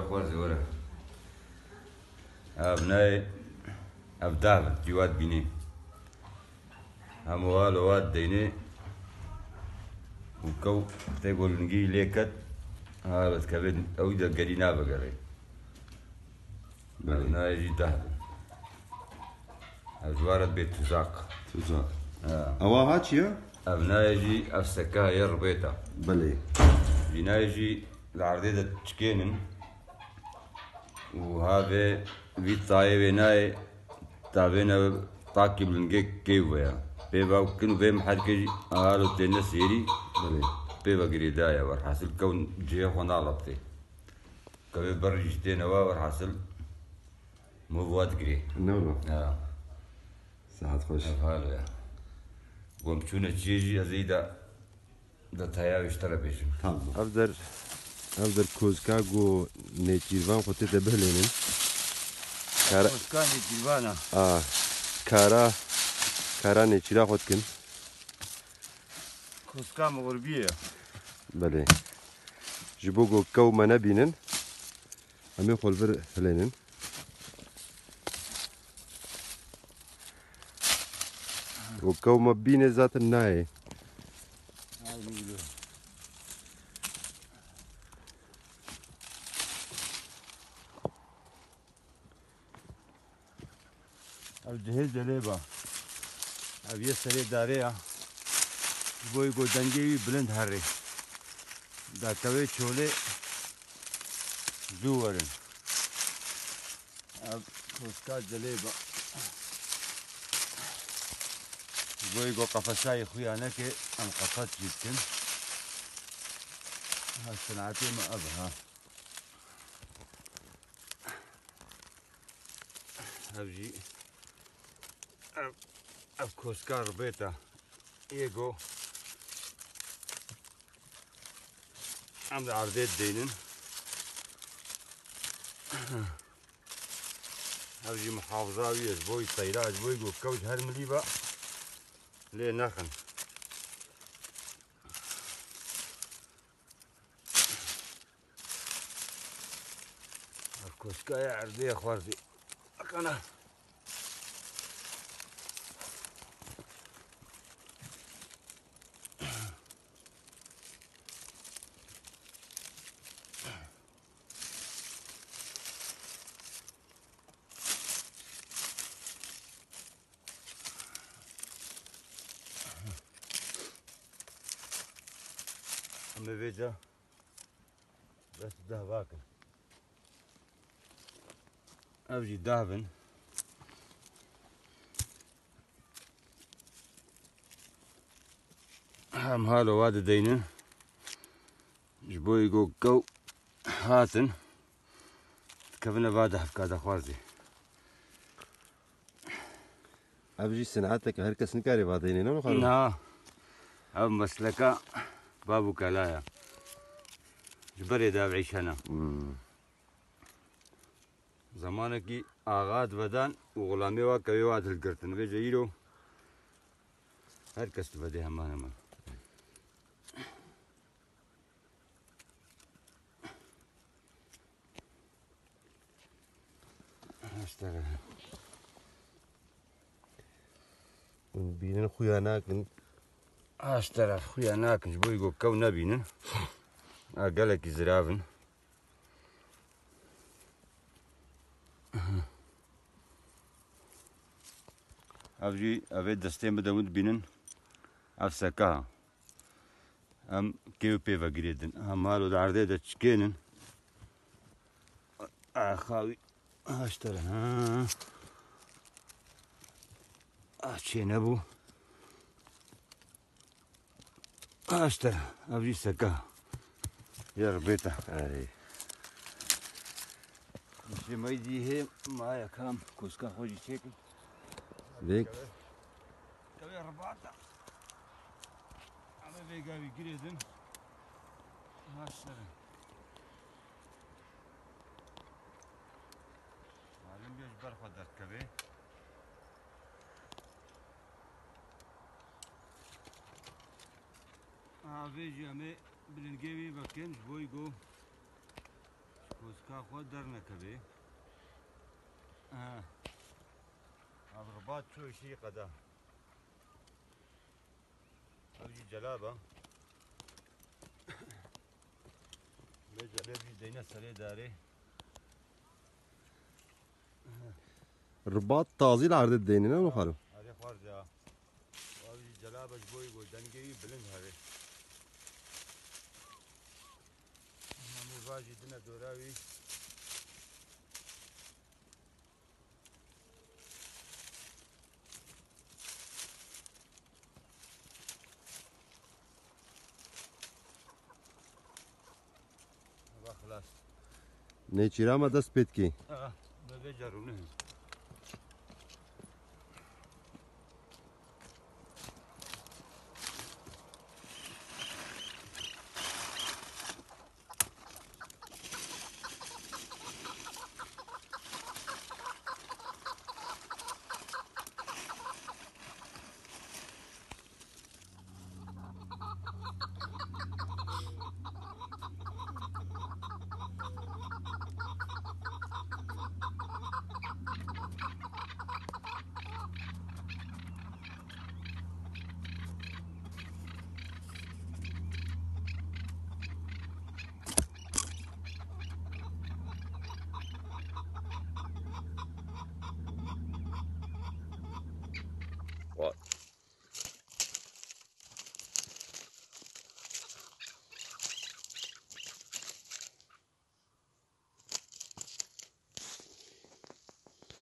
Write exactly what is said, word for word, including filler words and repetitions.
Xwarzê were. Ev nayê, ev dav in, cî wa dibînê. Hemû halo wa dideynê û kew tê ku lingî lê ket, halo dikeve, ew de gerî navegerê. Belê. Ev nayê jî dav in. Ev ji wa re dibê tuzak. Tuzak. Ha. Ewa ha çi ye? Ev nayê jî, ev seka ye ribêta. Belê. Jî nayê jî li erdê de çikênin û ha vê vî tayê vê nayê tavêne takî bi lingê kêw veya. Pê ve kin û vê miherkê jî halo têne sêrî. Belê. Pê ve girêdaya werhasil kew cihê xwe naleptê. Kevê berî jî têne wa werhasil mov wa digirê. Ne wilo. Ya. Saet xweş. Ev halo ya. Gom çûne çiyê jî ez ê de detaya wê ji te re bêjim. Tamam. Ev der, ev der kozka ku nêçîrvan xwe tê de bihilênin. Kara Kozka nêçîrvan a. A, kara, kara nêçîra xwe dikin. Kozka mixurbiyê ye. Belê. Ji bo ku kew me nebînin, em ê xwe li vir hilênin. Û kew me bîne zaten nayê. Aynen öyle. Ev cihê celêba. Ev yê serê darê ya. Ji bo ku dengê wî bilind herê. Da tevê çolê zû werin. Ev koska celêba. Ji bo ku qefesayê xuya neke, em qefes jî dikin. Ha, sinatê me ev ha. Ev jî, ev, ev koska ribêta. Yê go em li erdê dideynin. Ev jî muhafiza wî ye, ji bo wî teyra, ji bo wî go kew ji her milî ve lê nexin. Ev koskaya erdê ye xwarzî. Akana. Em ê vêca dest dehva kin. Ev jî dav in. Em halo wa dideynin. Ji bo ku kew hatin, dikevine va dehfka de xwarzî. Ev jî sineteke her kes nikare vadeyne, ne xalo? Na. Ev mesleka bav û kala ya. Ji berê de ev îş hene. Hmm. Zamanekî axa divedan û xulamê wa kevê wa dilgirtin. Vêce îro her kes divedê heman heman. Aştere. Hûn bînin xuya nakin. Aştere xuya nakin, ji bo ku kew nebînin. A gelekî ziravin. Ev jî, ev ê destê min de hûn dibînin. Ev seka. Em kêw pê ve girêdin. Em halo di erdê de çikênin. Axa wî haştere, ha. Ah, çê nebû. Haştere, ev jî seka. Yer bêta. Erê. Ji me dî hê ma yekam koska xwe jî çêkin. Vêk. Kevê ribata. Em ê vêga wî girêdin. Haştere. Malum bê ji ber xwe derdikeve. Ha, vê jî em ê bi lingê wî vekin, ji bo ku Xwezka xwe dernekevê. Ha. Ev ribat çû şî qeda. Ev jî celab e. Vê celeb jî deyne serê darê. Ribat tazî li erdê deyne, ne xalo? Erê xwarz ya. Ev jî celab e, ji bo ku dengê wî bilind hebe. Hemû va jî dine dora wî. Eva xilas. Nêçîra me dest pê dikê. Ha, me vê cerûne.